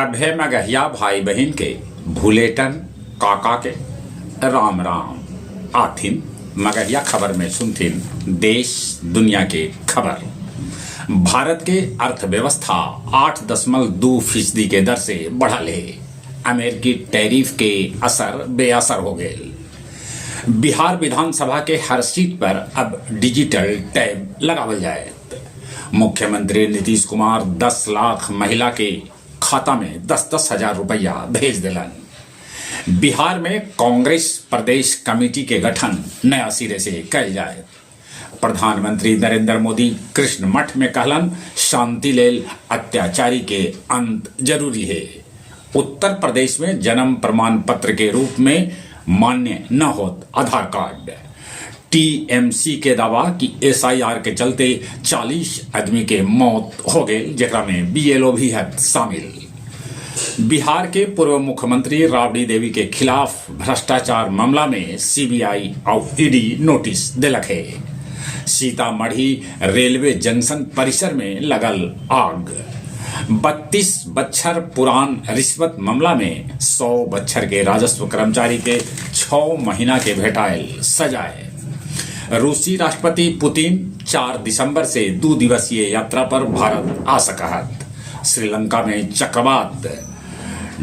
सभे मगहिया भाई बहिन के भुलेटन काका के राम राम। आथिन मगहिया खबर में सुनथिन देश दुनिया के खबर। भारत के अर्थव्यवस्था 8.2 फीसदी के दर से बढ़ल हे। अमेरिकी टैरिफ के असर बेअसर हो गेल। बिहार विधानसभा के हर सीट पर अब डिजिटल टैब लगावल जायत। मुख्यमंत्री नीतीश कुमार 10 लाख महिला के खाता में 10-10 हजार रुपया भेज देलन। बिहार में कांग्रेस प्रदेश कमेटी के गठन नया सिरे से कैल जाए। प्रधानमंत्री नरेंद्र मोदी कृष्ण मठ में कहलन, शांति लेल अत्याचारी के अंत जरूरी है। उत्तर प्रदेश में जन्म प्रमाण पत्र के रूप में मान्य न होत आधार कार्ड। टीएमसी के दावा कि एसआईआर के चलते 40 आदमी के मौत हो गए, जेकरा में बीएलओ भी है शामिल। बिहार के पूर्व मुख्यमंत्री राबड़ी देवी के खिलाफ भ्रष्टाचार मामला में सीबीआई और ईडी नोटिस दिलक है। सीतामढ़ी रेलवे जंक्शन परिसर में लगल आग। 32 बच्छर पुरान रिश्वत मामला में 100 बच्छर के राजस्व कर्मचारी के 6 महीना के भेटायल सजाए। रूसी राष्ट्रपति पुतिन 4 दिसंबर से 2 दिवसीय यात्रा पर भारत आ सकहत। श्रीलंका में चक्रवात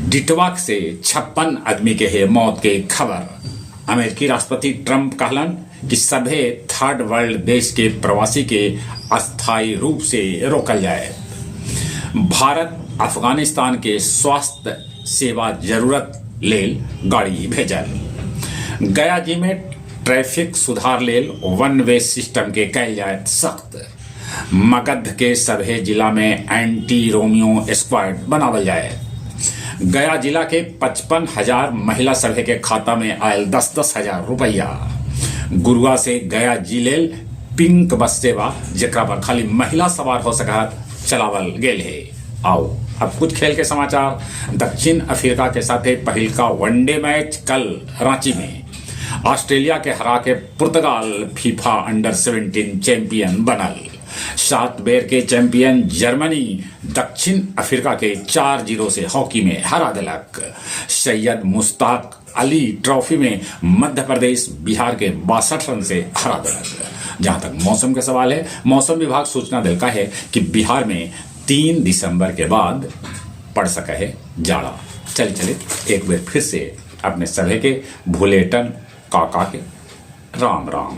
डिटवाक से 56 आदमी के है मौत के खबर। अमेरिकी राष्ट्रपति ट्रंप कहलन कि सभे थर्ड वर्ल्ड देश के प्रवासी के अस्थायी रूप से रोकल जाए। भारत अफगानिस्तान के स्वास्थ्य सेवा जरूरत लेल गाड़ी भेजल। गया जी में ट्रैफिक सुधार लेल वन वे सिस्टम के कैल जाए सख्त। मगध के सभे जिला में एंटी रोमियो स्क्वाड बनावल जाए। गया जिला के 55,000 महिला सभे के खाता में आयल 10-10 हजार रुपया। गुरुआ से गया जिले पिंक बस सेवा, जेकरा पर खाली महिला सवार हो सकत, चलावल गेल है। आओ अब कुछ खेल के समाचार। दक्षिण अफ्रीका के साथे पहिलका वनडे मैच कल रांची में। ऑस्ट्रेलिया के हरा के पुर्तगाल फीफा अंडर 17 चैंपियन बनल। 7 बेर के चैंपियन जर्मनी दक्षिण अफ्रीका के 4-0 से हॉकी में हरा दिलक। सैयद मुश्ताक अली ट्रॉफी में मध्य प्रदेश बिहार के 62 रन से हरा दिलक। जहां तक मौसम के सवाल है, मौसम विभाग सूचना दिलका है कि बिहार में 3 दिसंबर के बाद पड़ सका है जाड़ा। चल चले एक बार फिर से अपने सभे के भुलेटन काका के राम राम।